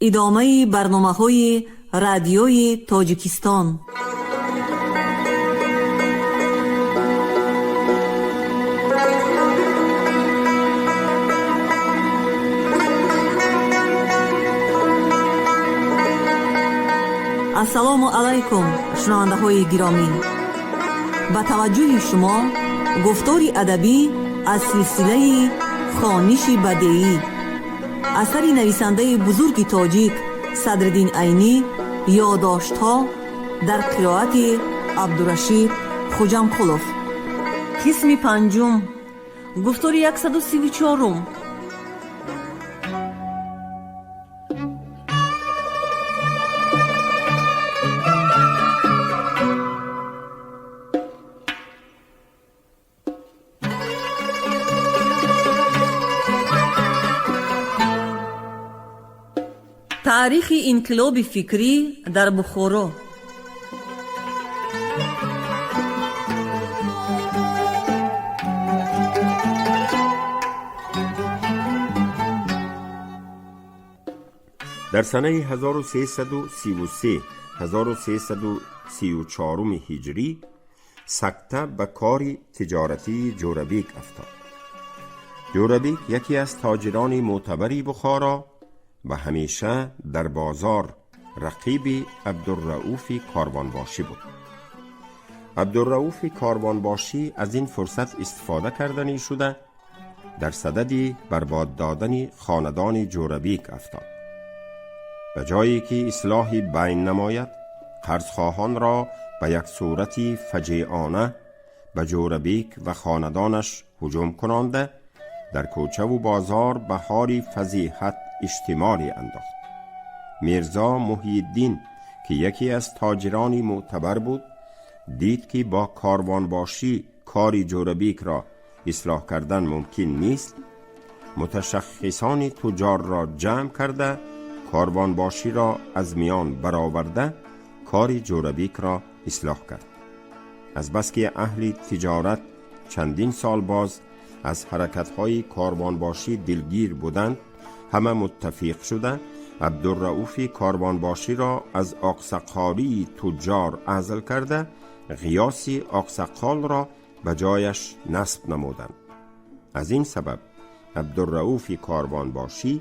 Идомаи барномаҳои Радиои Тоҷикистон. Ассалому алайкум, шунавандаҳои гиромӣ! Ба таваҷҷӯҳи шумо гуфтори адабӣ аз силсилаи «Хониши бадеӣ», асари нависандаи бузурги тоҷик Садриддин Айнӣ, «Ёдоштҳо», дар қироати Абдурашид Хуҷамқулов. Қисми панҷум, гуфтори 134-ум. Таърихи инқилоби фикрӣ дар Бухоро. Дар санаи 1333 1334 ҳиҷрӣ сакта ба кори тиҷоратии Ҷӯрабек афтод. Ҷӯрабек яке аз тоҷирони мӯътабари Бухоро ва ҳамеша дар бозор рақиби Абдурауфи корвонбошӣ буд. Абдурауфи корвонбошӣ аз ин фурсат истифода карданӣ шуда, дар садади барбод додани хонадони Ҷӯрабек афтод. Ба ҷое ки ислоҳи байн намояд, қарзхоҳонро ба як сурати фаҷеона ба Ҷӯрабек ва хонадонаш ҳуҷум кунонда, дар кӯчаву бозор баҳори фазиҳат иҷтиморе андохт. Мирзо Муҳйиддин, ки яке аз тоҷирони мӯътабар буд, дид, ки бо корвонбошӣ кори Ҷӯрабекро ислоҳ кардан мумкин нест, муташаххисони туҷорро ҷамъ карда, корвонбоширо аз миён бароварда, кори Ҷӯрабекро ислоҳ кард. Азбаски аҳли тиҷорат чандин сол боз аз ҳаракатҳои корвонбошӣ дилгир буданд, ҳама муттафиқ шуда, Абдурауфи корвонбоширо аз оқсақолии туҷҷор азл карда, Ғиёси оқсақолро ба ҷояш насб намуданд. Аз ин сабаб Абдурауфи корвонбошӣ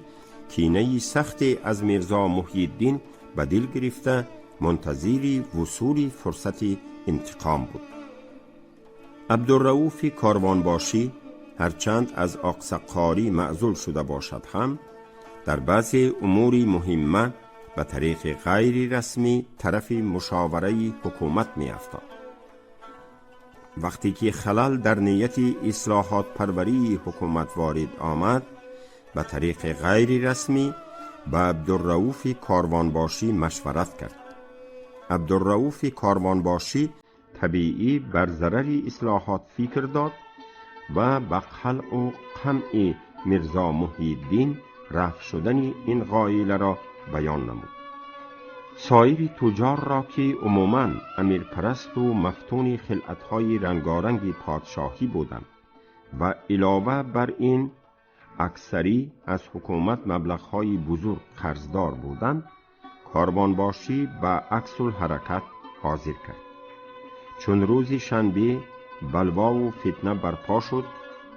кинаи сахте аз Мирзо Муҳйиддин ба дил гирифта, мунтазири вусули фурсати интиқом буд. Абдурауфи корвонбошӣ ҳарчанд аз оқсаққорӣ маъзул шуда бошад ҳам, дар баъзе умури муҳимма ба тариқи ғайрирасмӣ тарафи мушовараи ҳукумат меафтод. Вақте ки халал дар нияти ислоҳотпарварии ҳукумат ворид омад, ба тариқи ғайрирасмӣ ба Абдурауфи корвонбошӣ машварат кард. Абдурауфи корвонбошӣ табиӣ бар зарари ислоҳот фикр дод ва ба қалъу қамъи Мирзо Муҳйиддин рафъ шудани ин ғоиларо баён намуд. Соири туҷорро, ки умуман амирпарасту мафтуни хилъатҳои рангоранги подшоҳӣ буданд ва илова бар ин аксарӣ аз ҳукумат маблағҳои бузург қарздор буданд, корвонбошӣ ба аксулҳаракат ҳозир кард. Чун рӯзи шанбе балвову фитна барпо шуд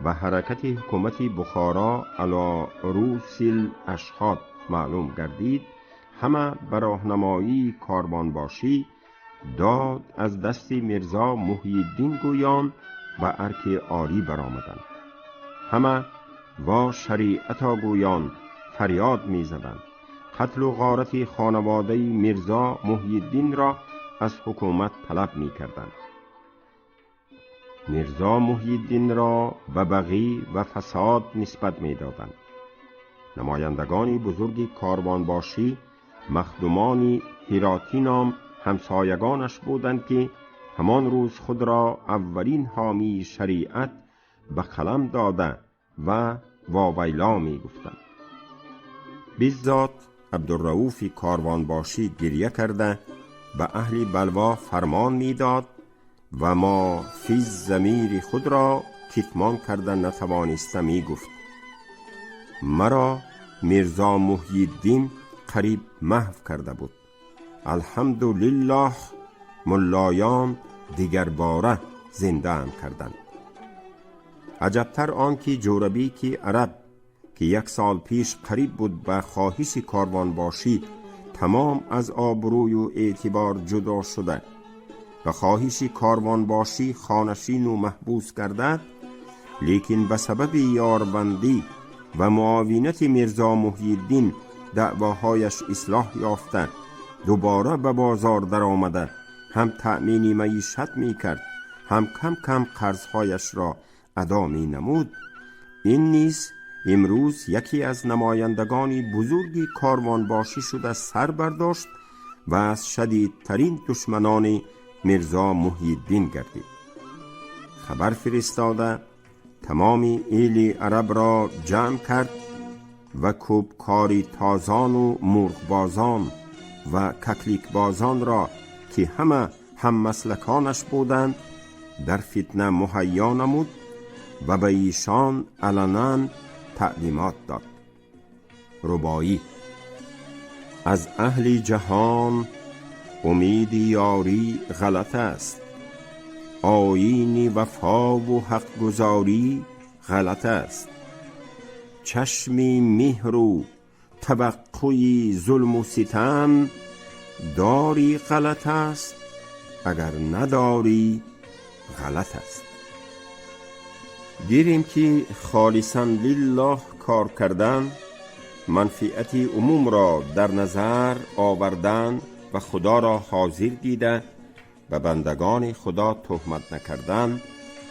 ва ҳаракати ҳукумати Бухоро ало рӯсил ашҳод маълум гардид, ҳама ба роҳнамоии корвонбошӣ дод аз дасти Мирзо Муҳйиддин гӯён ба арки орӣ баромаданд. Ҳама во шариато гӯён фарёд мезаданд, қатлу ғорати хонаводаи Мирзо Муҳйиддинро аз ҳукумат талаб мекарданд, Мирзо Муҳйиддинро ба бағӣ ва фасод нисбат медоданд. Намояндагони бузурги корвонбошӣ махдумони ҳиротӣ ном ҳамсоягонаш буданд, ки ҳамон рӯз худро аввалин ҳомии шариат ба қалам дода ва вовайло мегуфтанд. Биззот Абдурауфи корвонбошӣ гирья карда, ба аҳли балво фармон медод ва мо фи замири худро китмон карда натавониста мегуфт: «Маро Мирзо Муҳйиддин қариб маҳв карда буд. Алҳамдулиллоҳ, муллоён дигарбора зиндаам карданд. Аҷабтар он ки Ҷӯрабеки араб, ки як сол пеш қариб буд ба хоҳиши корвонбошӣ тамом аз обрӯю эътибор ҷудо шуда, ба хоҳиши корвонбошӣ хонашину маҳбус гардад, лекин ба сабаби ёрбандӣ ва муовинати Мирзо Муҳйиддин даъвоҳояш ислоҳ ёфта, дубора ба бозор даромада, ҳам таъмини маишат мекард, ҳам кам кам қарзҳояшро адо менамуд. Ин низ имрӯз яке аз намояндагони бузурги корвонбошӣ шуда сар бардошт ва аз шадидтарин душманони Мирзо Муҳйиддин гардид. Хабар фиристода, тамоми эли арабро ҷамъ кард ва кӯбкори тозону мурғбозон ва какликбозонро, ки ҳама ҳаммаслаконаш буданд, дар фитна муҳайё намуд ва ба эшон аланан таълимот дод. Рубоӣ: аз аҳли ҷаҳон умеди ёрӣ ғалат аст, оини вафову ҳақгузорӣ ғалат аст. Чашми меҳру таваққӯи зулму ситам дорӣ ғалат аст, агар надорӣ ғалат аст. Гирем ки холисан лиллоҳ кор кардан, манфиати умумро дар назар овардан ва Худоро ҳозир дида, ба бандагони Худо туҳмат накардан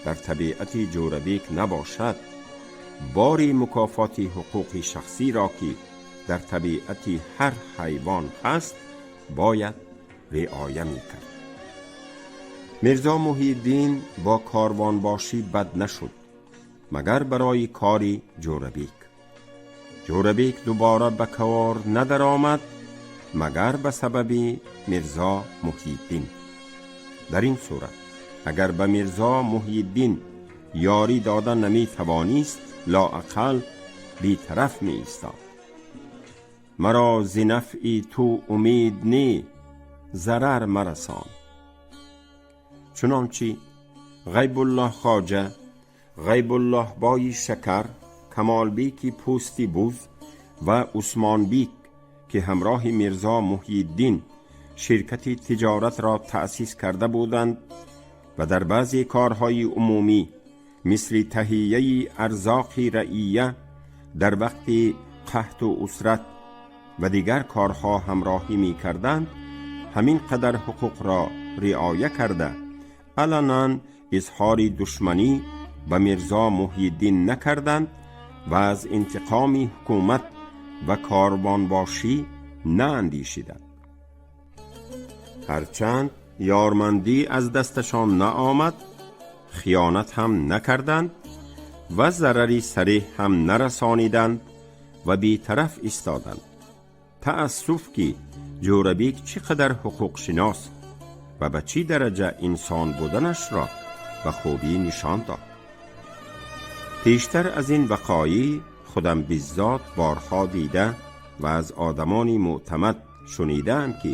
дар табиати Ҷӯрабек набошад, бори мукофоти ҳуқуқи шахсиро, ки дар табиати ҳар ҳайвон ҳаст, бояд риоя мекард. Мирзо Муҳйиддин бо корвонбошӣ бад нашуд, магар барои кори Ҷӯрабек. Ҷӯрабек дубора ба кор надаромад, магар ба сабаби Мирзо Муҳйиддин. Дар ин сурат, агар ба Мирзо Муҳйиддин ёрӣ дода наметавонист, лоақал бетараф меистод. Маро зи нафъи ту умед не, зарар марасон. Чунончи Ғайбуллоҳ Хоҷа, Ғайбуллоҳ бои шакар, Камолбеки пӯсти буз ва Усмонбек, ки ҳамроҳи Мирзо Муҳйиддин ширкати тиҷоратро таъсис карда буданд ва дар баъзе корҳои умумӣ, мисли таҳияи арзоқи раъия дар вақти қаҳту усрат ва дигар корҳо ҳамроҳӣ мекарданд, ҳамин қадар ҳуқуқро риоя карда, аланан изҳори душманӣ ба Мирзо Муҳйиддин накарданд ва аз интиқоми ҳукумат ва корвонбошӣ наандешиданд. Ҳарчанд ёрмандӣ аз дасташон наомад, хиёнат ҳам накарданд ва зарари сареҳ ҳам нарасониданд ва бетараф истоданд. Таассуф, ки Ҷӯрабек чӣ қадар ҳуқуқшинос ва ба чӣ дараҷа инсон буданашро ба хубӣ нишон дод. Пештар аз ин вақоеъ худам биззот борҳо дида ва аз одамони мӯътамад шунидаам, ки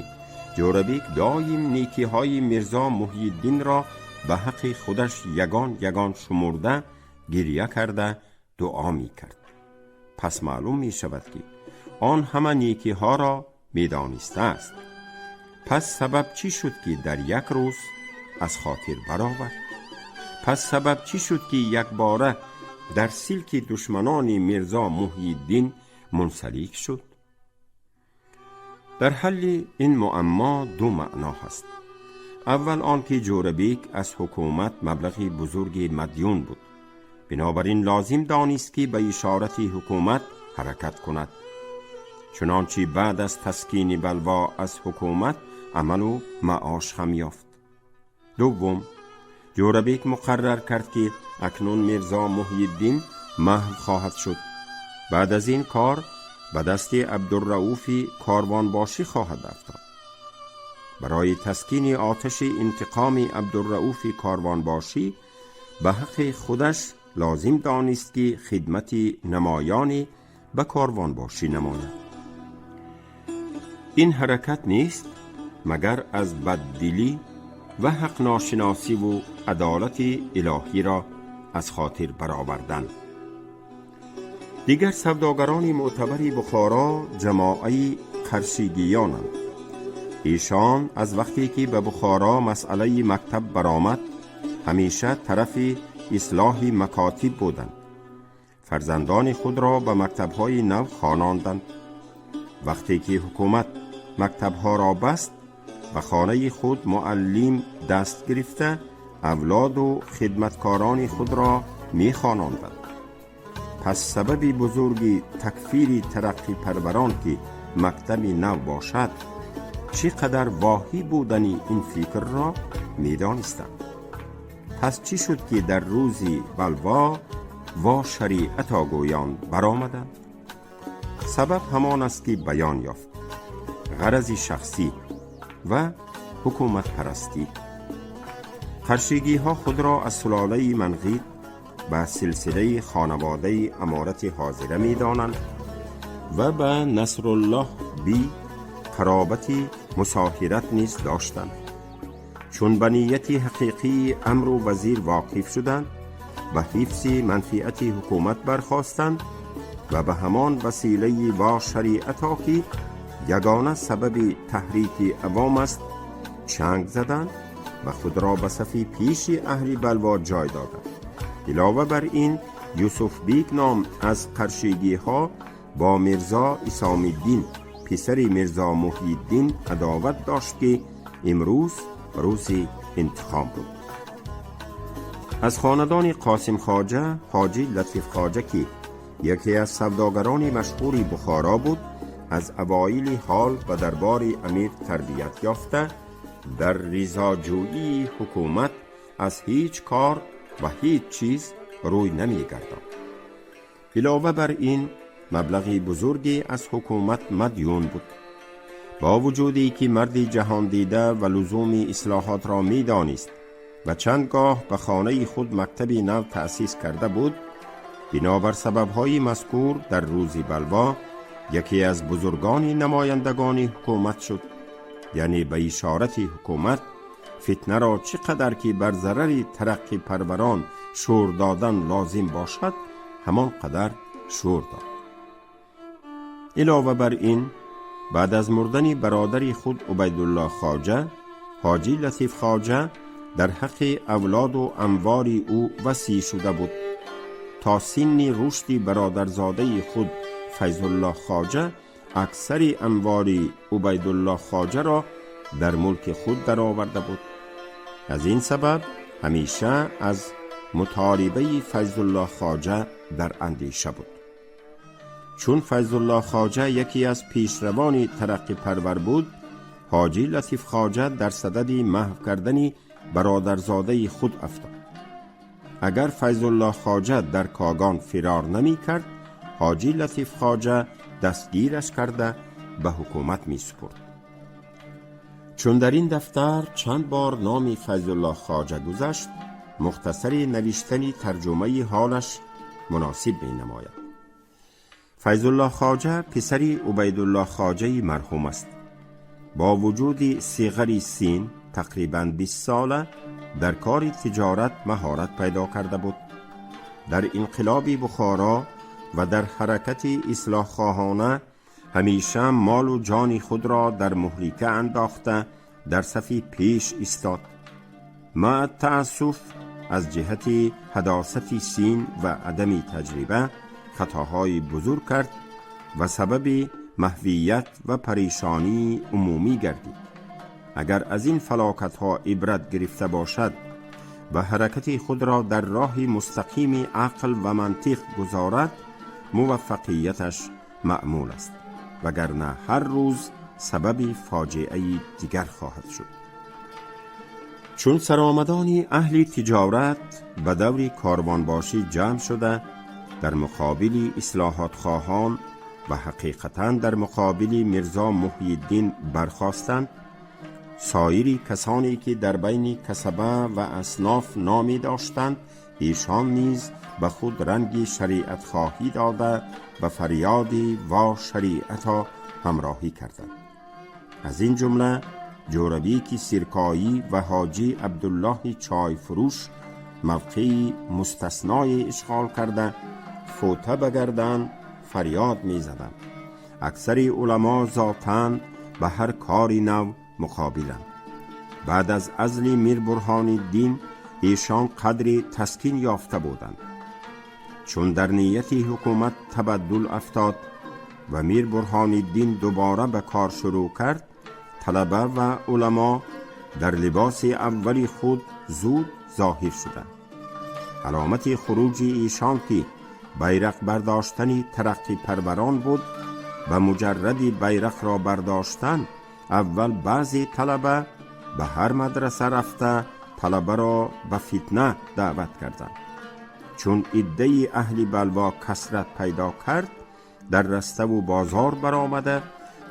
Ҷӯрабек доим некиҳои Мирзо Муҳйиддинро ба ҳаққи худаш ягон ягон шумурда, гиря карда дуо мекард. Пас маълум мешавад, ки он ҳама некиҳоро медонистааст. Пас сабаб чӣ шуд, ки дар як рӯз аз хотир баровард? Пас сабаб чӣ шуд, ки якбора дар силки душманони Мирзо Муҳйиддин мунсалик шуд? Дар ҳалли ин муаммо ду маъно ҳаст. Аввал он ки Ҷӯрабек аз ҳукумат маблағи бузурги мадюн буд, бинобар ин лозим донист, ки ба ишорати ҳукумат ҳаракат кунад. Чунончи баъд аз таскини балво аз ҳукумат амалу маош ҳам ёфт. Дуввум, Ҷӯрабек муқаррар кард, ки акнун Мирзо Муҳйиддин маҳв хоҳад шуд, баъд аз ин кор ба дасти Абдурауфи корвонбошӣ хоҳад афтод. Барои таскини оташи интиқоми Абдурауфи корвонбошӣ ба ҳаққи худаш лозим донист, ки хидмати намоёне ба корвонбошӣ намояд. Ин ҳаракат нест, магар аз баддилӣ ва ҳақношиносиву адолати илоҳиро аз хотир баровардан. Дигар савдогарони мӯътабари Бухоро ҷамоаи қаршигиёнанд. Эшон аз вақте ки ба Бухоро масъалаи мактаб баромад, ҳамеша тарафи ислоҳи макотиб буданд. Фарзандони худро ба мактабҳои нав хононданд. Вақте ки ҳукумат мактабҳоро баст, ба хонаи худ муаллим даст гирифта, авлоду хидматкорони худро мехононданд. Пас сабаби бузурги такфири тараққипарварон ки мактаби нав бошад, чӣ қадар воҳӣ будани ин фикрро медонистанд. Пас чӣ шуд, ки дар рӯзи балво во шариата гӯён баромаданд? Сабаб ҳамон аст, ки баён ёфт: ғарази шахсӣ ва ҳукуматпарастӣ. Қаршигиҳо худро аз сулолаи Манғит ба силсилаи хонаводаи аморати ҳозира медонанд ва ба Насруллоҳ би қаробати мусоҳират низ доштанд. Чун ба нияти ҳақиқии амру вазир воқиф шуданд, ба ҳифзи манфиати ҳукумат бархостанд ва ба ҳамон василаи во шариато, ки ягона сабаби таҳрики авом аст, чанг заданд ва худро ба сафи пеши аҳли балво ҷой доданд. Илова бар ин, Юсуфбик ном аз қаршигиҳо бо Мирзо Исомиддин, писари Мирзо Муҳйиддин, адоват дошт, ки имрӯз рӯзи интиқом буд. Аз хонадони Қосим Хоҷа, Ҳоҷӣ Латиф Хоҷа, ки яке аз савдогарони машҳури Бухоро буд, аз авоили ҳол ба дарбори амир тарбият ёфта, дар ризоҷӯии ҳукумат аз ҳеҷ кор ва ҳеҷ чиз рӯй намегардонд. Илова бар ин, маблағи бузурге аз ҳукумат мадюн буд. Бо вуҷуде ки марди ҷаҳондида ва лузуми ислоҳотро медонист ва чанд гоҳ ба хонаи худ мактаби нав таъсис карда буд, бинобар сабабҳои мазкур дар рӯзи балво яке аз бузургони намояндагони ҳукумат шуд. Яъне ба ишорати ҳукумат фитнаро чӣ қадар ки бар зарари тараққипарварон шӯр додан лозим бошад, ҳамон қадар шӯр дод. Илова бар ин, баъд аз мурдани бародари худ Убайдуллоҳ Хоҷа, Ҳоҷӣ Латиф Хоҷа дар ҳаққи авлоду амвори ӯ васӣ шуда буд. То синни рушди бародарзодаи худ Файзуллоҳ Хоҷа аксари амвори Убайдуллоҳ Хоҷаро дар мулки худ дароварда буд. Аз ин сабаб ҳамеша аз мутолибаи Файзуллоҳ Хоҷа дар андеша буд. Чун Файзуллоҳ Хоҷа яке аз пешравони тараққипарвар буд, Ҳоҷӣ Латиф Хоҷа дар садади маҳв кардани бародарзодаи худ афтод. Агар Файзуллоҳ Хоҷа дар Когон фирор намекард, Ҳоҷӣ Латиф Хоҷа дастгираш карда, ба ҳукумат месупурд. Чун дар ин дафтар чанд бор номи Файзуллоҳ Хоҷа гузашт, мухтасари навиштани тарҷумаи ҳолаш муносиб менамояд. Файзуллоҳ Хоҷа писари Убайдуллоҳ Хоҷаи марҳум аст. Бо вуҷуди сиғари син, тақрибан 20 сола, дар кори тиҷорат маҳорат пайдо карда буд. Дар инқилоби Бухоро ва дар ҳаракати ислоҳхоҳона ҳамеша молу ҷони худро дар муҳлика андохта, дар сафи пеш истод. Маъ таассуф, аз ҷиҳати ҳадосати син ва адами таҷриба хатоҳои бузург кард ва сабаби маҳвият ва парешонии умумӣ гардид. Агар аз ин фалокатҳо ибрат гирифта бошад ва ҳаракати худро дар роҳи мустақими ақл ва мантиқ гузорад, муваффақияташ маъмул аст, вагарна ҳар рӯз сабаби фоҷиаи дигар хоҳад шуд. Чун саромадони аҳли тиҷорат ба даври корвонбошӣ ҷамъ шуда, дар муқобили ислоҳотхоҳон ва ҳақиқатан дар муқобили Мирзо Муҳйиддин бархостанд, соири касоне ки дар байни касаба ва асноф номе доштанд, эшон низ ба худ ранги шариатхоҳӣ дода, ба фарёди во шариато ҳамроҳӣ карданд. Аз ин ҷумла Ҷӯрабеки Сиркоӣ ва ҳоҷӣ Абдуллоҳи чойфурӯш мавқеи мустасное ишғол карда, фӯта ба гардан фарёд мезаданд. Аксари уламо зотан ба ҳар кори нав муқобиланд. Баъд аз азли Мир Бурҳониддин эшон қадри таскин ёфта буданд. Чун дар нияти ҳукумат табаддул афтод ва Мир Бурҳониддин дубора ба кор шурӯъ кард, талаба ва уламо дар либоси аввали худ зуд зоҳир шуданд. Аломати хуруҷи эшон, ки байрақ бардоштани тараққипарварон буд, ба муҷарради байрақро бардоштан аввал баъзе талаба ба ҳар мадраса рафта, талабаро ба фитна даъват карданд. Чун иддаи аҳли балво касрат пайдо кард, дар раставу бозор баромада,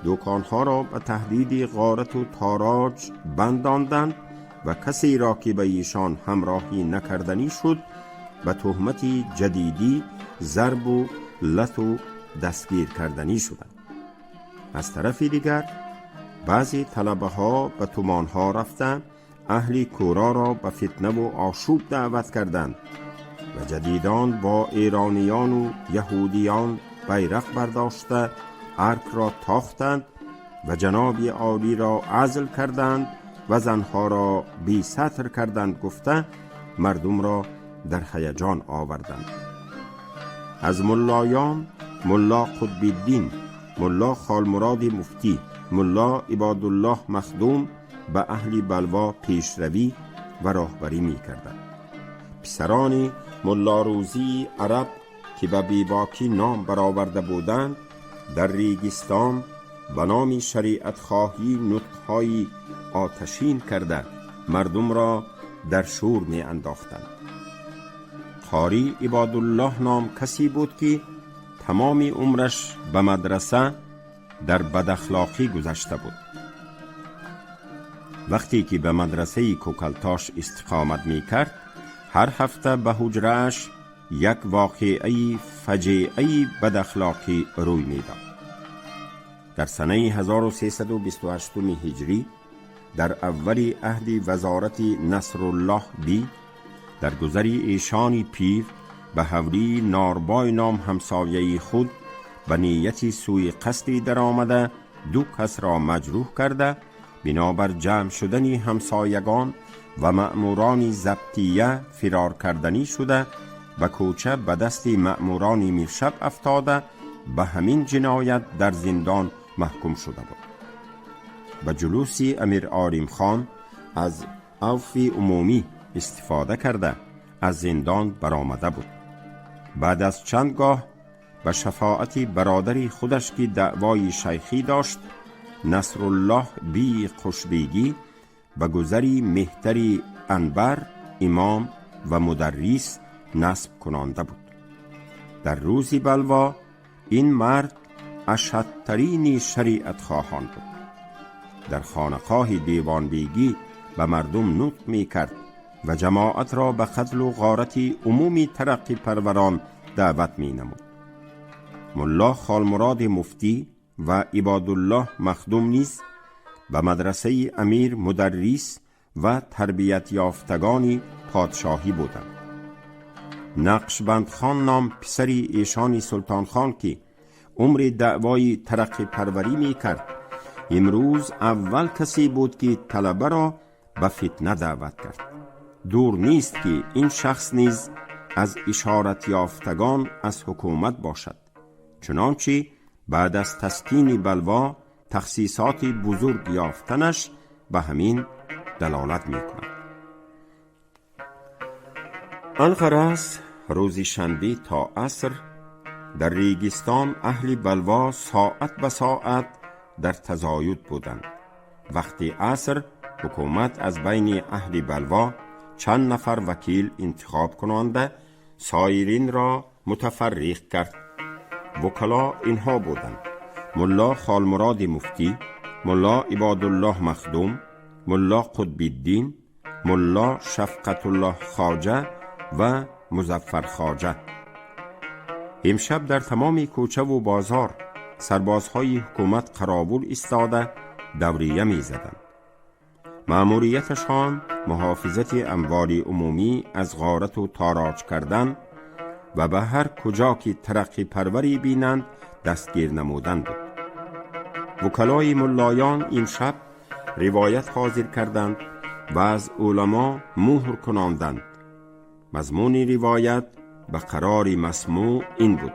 дуконҳоро ба таҳдиди ғорату тороҷ бандонданд ва касеро, ки ба эшон ҳамроҳӣ накарданӣ шуд, ба туҳмати ҷадидӣ зарбу лату дастгир карданӣ шуданд. Аз тарафи дигар, баъзе талабаҳо ба тумонҳо рафта, аҳли кӯроро ба фитнаву ошӯб даъват карданд ва ҷадидон бо эрониёну яҳудиён байрақ бардошта, аркро тохтанд ва ҷаноби олиро азл карданд ва занҳоро бесатр карданд гуфта, мардумро дар ҳаяҷон оварданд. Аз муллоён Мулло Қутбиддин, Мулло Холмуроди муфтӣ, Мулло Ибодуллоҳ Махдум ба аҳли балво пешравӣ ва роҳбарӣ мекарданд. Писарони Мулло Рӯзии араб, ки ба бебокӣ ном бароварда буданд, дар Регистон ба номи шариатхоҳӣ нутқҳои оташин карда, мардумро дар шӯр меандохтанд. Қорӣ Ибодуллоҳ ном касе буд, ки тамоми умраш ба мадраса дар бадахлоқӣ гузашта буд. Вақте ки ба мадрасаи Кӯкалтош истиқомат мекард, ҳар ҳафта ба ҳуҷрааш як воқеаи фаҷеаи бадахлоқӣ рӯй медод. Дар санаи 1328 ҳиҷрӣ, дар аввали аҳди вазорати Насруллоҳ би, дар гузари эшони пир ба ҳавлии Норбой ном ҳамсояи худ ба нияти сӯи қасдӣ даромада, ду касро маҷрӯҳ карда, бинобар ҷамъ шудани ҳамсоягон ва маъмурони забтия фирор карданӣ шуда, ба кӯча ба дасти маъмурони миршаб афтода, ба ҳамин ҷиноят дар зиндон маҳкум шуда буд. Ба ҷулуси Амир Оримхон аз авфи умумӣ истифода карда, аз зиндон баромада буд. Баъд аз чанд гоҳ ба шафоати бародари худаш, ки даъвои шайхӣ дошт, Насруллоҳ бии Қушбегӣ, ба гузари меҳтари анбар имом ва мударрис насб кунонда буд. Дар рӯзи балво ин мард ашадтарини шариатхоҳон буд. Дар хонақоҳи Девонбегӣ ба мардум нутқ мекард ва ҷамоатро ба қатлу ғорати умуми тараққипарварон даъват менамуд. Мулло Холмуроди муфтӣ ва Ибодуллоҳ Махдум низ ба мадрасаи амир мударрис ва тарбиятёфтагони подшоҳӣ буданд. Нақшбандхон ном писари эшони Султонхон, ки умри даъвои тараққипарварӣ мекард, имрӯз аввал касе буд, ки талабаро ба фитна даъват кард. Дур нест, ки ин шахс низ аз ишоратёфтагон аз ҳукумат бошад, чунончи баъд аз таскини балво тахсисоти бузург ёфтанаш ба ҳамин далолат мекунад. Алғараз, рӯзи шанбе то аср дар Регистон аҳли балво соат ба соат дар тазоюд буданд. Вақти аср ҳукумат аз байни аҳли балво чанд нафар вакил интихоб кунонда, соиринро мутафарриқ кард. Вукало инҳо буданд: Мулло Холмуроди муфтӣ, Мулло Ибодуллоҳ Махдум, Мулло Қутбиддин, Мулло Шафқатуллоҳ Хоҷа ва Музаффархоҷа. Имшаб дар тамоми кӯчаву бозор сарбозҳои ҳукумат қаровул истода, دوریه می زدند. مأموریتشان محافظت اموال عمومی از غارت و تاراج کردن و به هر کجا که ترقی پروری بینند دستگیر نمودن بود. وکلای ملایان این شب روایت حاضر کردند و از علما مهر کناندند. مضمون روایت به قرار مسموع این بود: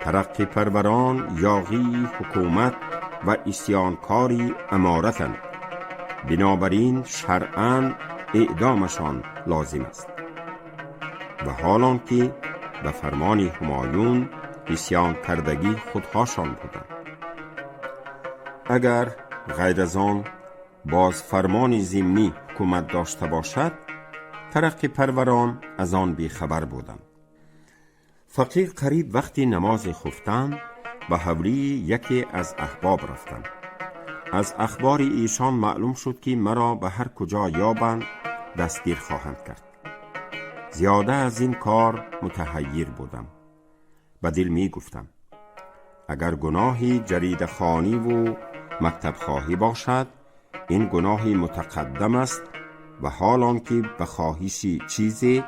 ترقی پروران یاغی حکومت و عصیانکاری امارتند، بنابراین شرعاً اعدامشان لازم است. و حالان که به فرمان همایون عصیان کردگی خودهاشان بودند. اگر غیر از آن باز فرمان ضمنی حکومت داشته باشد، ترقی پروران از آن بیخبر بودند. فقیر قریب وقتی نماز خفتن به حولی یکی از احباب رفتند. از اخبار ایشان معلوم شد که مرا به هر کجا یابند دستگیر خواهند کرد. زیاده از این کار متحیر بودم. به دل می گفتم اگر گناهی جریده خوانی و مکتب خواهی باشد، این گناهی متقدم است و حال آن که به خواهش چیزی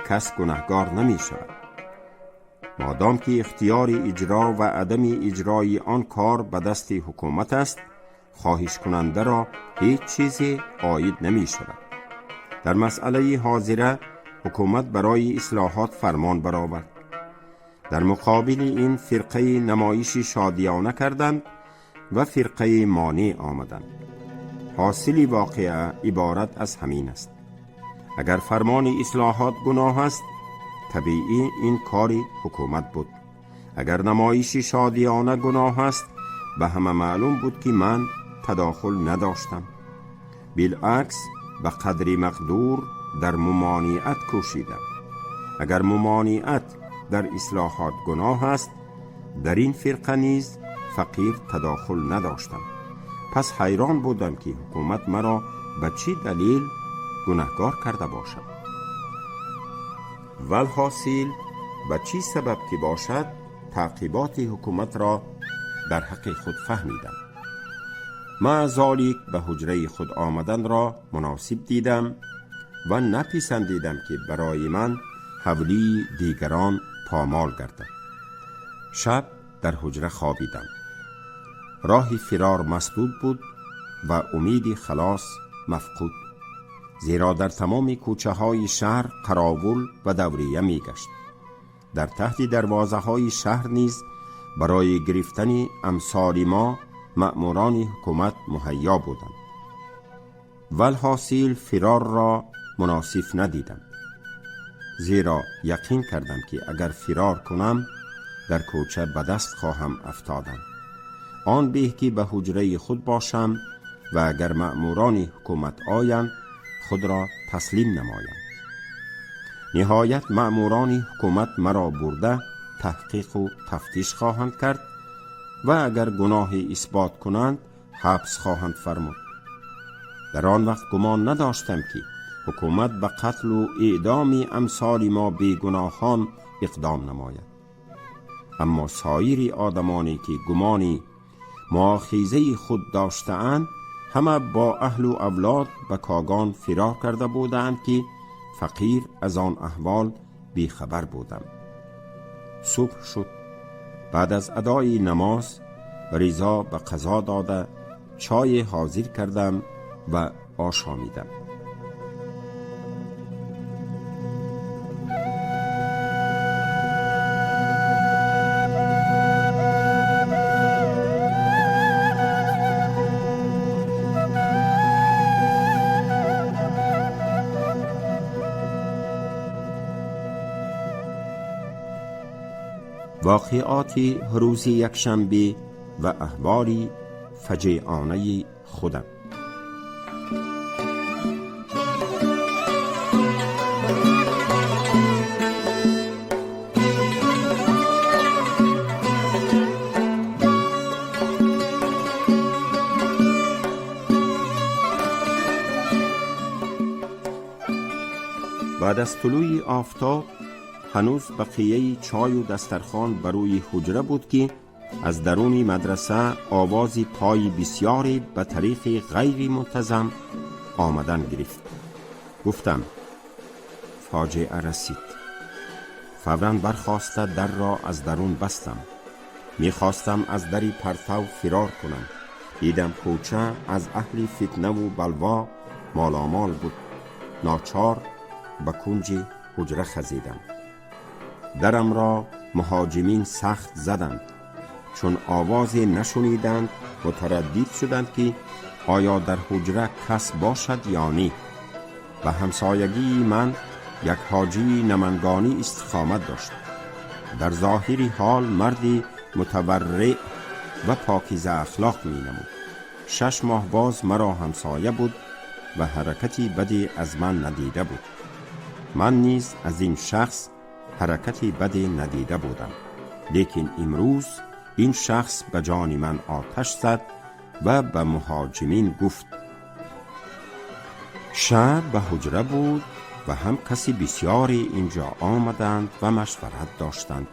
کس گناهگار نمی شود. مادام که اختیار اجرا و عدم اجرای آن کار به دست حکومت است، خواهش کننده را هیچ چیزی عاید نمی شود. در مسئله حاضره حکومت برای اصلاحات فرمان برآورد. در مقابل این فرقه نمایش شادیانه کردند و فرقه مانع آمدند. حاصل واقعه عبارت از همین است. اگر فرمان اصلاحات گناه است، طبیعی این کاری حکومت بود. اگر نمایش شادیانه گناه است، به همه معلوم بود که من تداخل نداشتم. بالعکس به قدر مقدور در ممانعت کوشیدم. اگر ممانعت در اصلاحات گناه است، در این فرقه نیز فقیر تداخل نداشتم. پس حیران بودم که حکومت مرا به چی دلیل گناهگار کرده باشد. والحاصل به چی سبب که باشد، تعقیبات حکومت را در حق خود فهمیدم. مع ذلک به حجره خود آمدن را مناسب دیدم و نپسندیدم که برای من حولی دیگران پامال گردد. شب در حجره خوابیدم. راه فرار مسدود بود و امید خلاص مفقود، زیرا در تمام کوچه های شهر قراول و دوریه می گشت. در تحت دروازه های شهر نیز برای گرفتن امثال ما مأموران حکومت مهیا بودند. والحاصل فرار را مناسب ندیدم، زیرا یقین کردم که اگر فرار کنم در کوچه به دست خواهم افتادم. آن به که به حجره خود باشم و اگر مأموران حکومت آیند خود را تسلیم نمایم. نهایت مأموران حکومت مرا برده تحقیق و تفتیش خواهند کرد و اگر گناه اثبات کنند حبس خواهند فرمود. در آن وقت گمان نداشتم که حکومت به قتل و اعدام امثال ما بیگناهان اقدام نماید. اما سایر آدمانی که گمانی مؤاخذه خود داشته‌اند همه با اهل و اولاد به کاغان فرار کرده بودند که فقیر از آن احوال بیخبر بودم. صبح شد. بعد از ادای نماز ریزا به قضا داده چای حاضر کردم و آشامیدم. واقعات روز یکشنبه و احوال فجیعانه خودم. بعد از طلوع آفتاب هنوز بقیه چای و دسترخوان بر روی حجره بود که از درون مدرسه آواز پای بسیاری به طریق غیر منتظم آمدن گرفت. گفتم فاجعه رسید. فوراً برخاسته در را از درون بستم. میخواستم از دری پرتو فرار کنم. دیدم کوچه از اهل فتنه و بلوا مالامال بود. ناچار به کنج حجره خزیدم. درم را مهاجمین سخت زدند. چون آواز نشنیدند متردد شدند که آیا در حجره کس باشد یا نی. به همسایگی من یک حاجی نمنگانی استقامت داشت. در ظاهری حال مردی متورع و پاکیزه اخلاق می نمود. 6 ماه باز مرا همسایه بود و حرکتی بدی از من ندیده بود. من نیز از این شخص حرکتی بدی ندیده بودم. لیکن امروز این شخص به جان من آتش زد و به مهاجمین گفت. شب به حجره بود و هم کسی بسیاری اینجا آمدند و مشورت داشتند.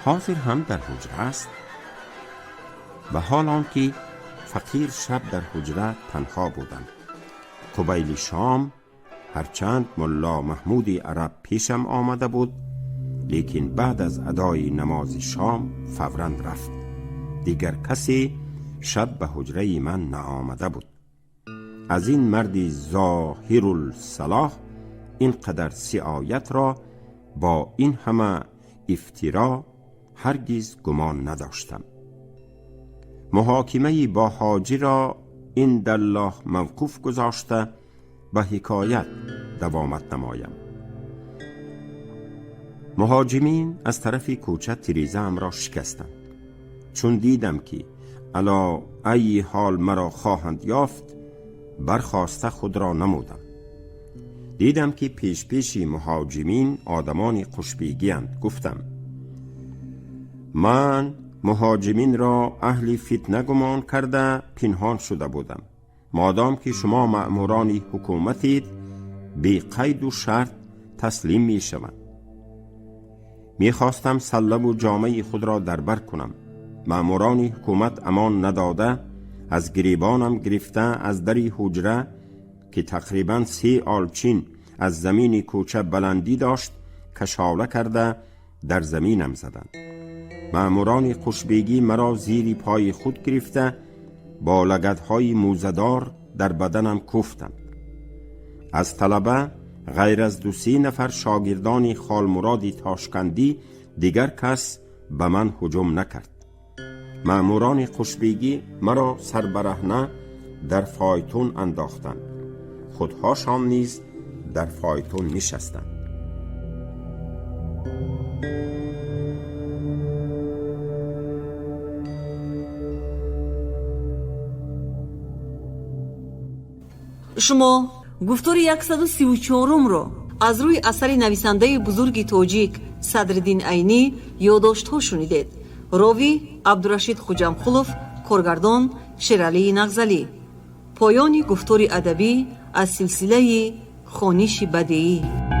حاضر هم در حجره است. و حال آنکه فقیر شب در حجره تنها بودم. قبیل شام هرچند ملا محمود عرب پیشم آمده بود، لیکن بعد از ادای نماز شام فوراً رفت. دیگر کسی شب به حجره من نآمده بود. از این مرد ظاهر الصلاح اینقدر سعایت را با این همه افترا هرگز گمان نداشتم. محاکمه با حاجی را این دالله موقوف گذاشته به حکایت دوامت نمایم. مهاجمین از طرف کوچه تریزه ام را شکستند. چون دیدم که علا ای حال مرا خواهند یافت، برخواسته خود را نمودم. دیدم که پیش پیشی مهاجمین آدمان خوشبیگی اند. گفتم من مهاجمین را اهل فتنه گمان کرده پنهان شده بودم. مادام که شما مأموران حکومتید، بی قید و شرط تسلیم می شوند. می خواستم سلب و جامعه خود را دربر کنم. مأموران حکومت امان نداده از گریبانم گرفته از دری حجره که تقریبا 3 آلچین از زمین کوچه بلندی داشت کشاله کرده در زمینم زدند. مأموران خوشبیگی مرا زیر پای خود گرفته با لگدهای موزدار در بدنم کوفتند. از طلبه غیر از 2-3 نفر شاگردان خالمراد تاشکندی دیگر کس به من هجوم نکرد. مأموران خوشبیگی مرا سربرهنه در فایتون انداختند. خودهاشان نیز در فایتون نشستند. Шумо гуфтори 134-ро аз рӯи асари нависандаи бузурги тоҷик Садриддин Айнӣ ёддоштҳо шунидед. Ровӣ Абдурашид Хуҷамқулов, коргардон Шералии Нағзалӣ. Поёни гуфтори адабӣ аз силсилаи хониши бадеӣ.